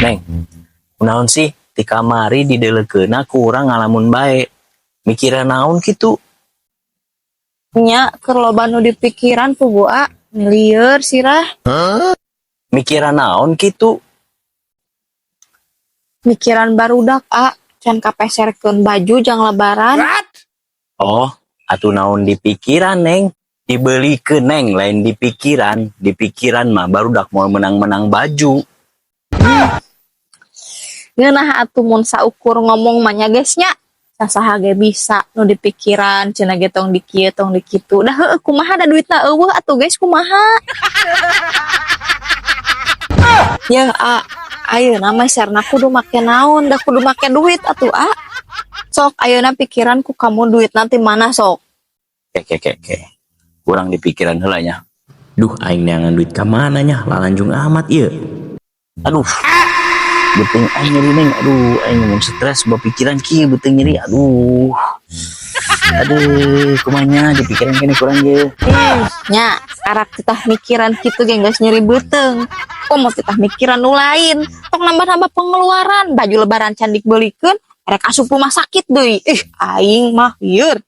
Neng, kunaon sih ti kamari dideulekeunna ku urang ngalamun bae? Mikiran naon kitu? Nya, keur loba nu dipikiran puguh, A, lieur sirah. Mikiran naon kitu? Mikiran barudak, A, can kapeserkeun baju jang Lebaran. Oh, atuh naon dipikiran, Neng? Dibelikeun, Neng, lain dipikiran. Dipikiran mah barudak mau menang-menang baju. Ngeunah atuh mun saukur ngomong mah nya, guys, nya. Sasaha ge bisa nu dipikiran cenah ge tong dikieu, tong dikitu. Dah heueuh, kumaha da duitna euweuh atuh, guys, kumaha? Ya, A, ayeuna meserna kudu make naon? Da kudu make duit atuh, A. Sok ayeuna pikiran ku kamu duit nanti mana, sok? Ke ke ke ke. Kurang dipikiran heula nya. Duh, aing neangan duit ka mana nya? Lalanjung amat ieu. Aduh. Beuteung aing nyeri, Neng. Aduh, aing mun stres pikiran kieu beuteung nyeri. Aduh. Aduh, kumaha nya dipikiran keneh kurang ge. Nya, karak titah mikiran kitu ge geus nyeri beuteung. Komo titah mikiran nu lain. Tong nambah-nambah pengeluaran, baju Lebaran can dibelikeun, erek asup rumah sakit deui. Ih, aing mah lieur.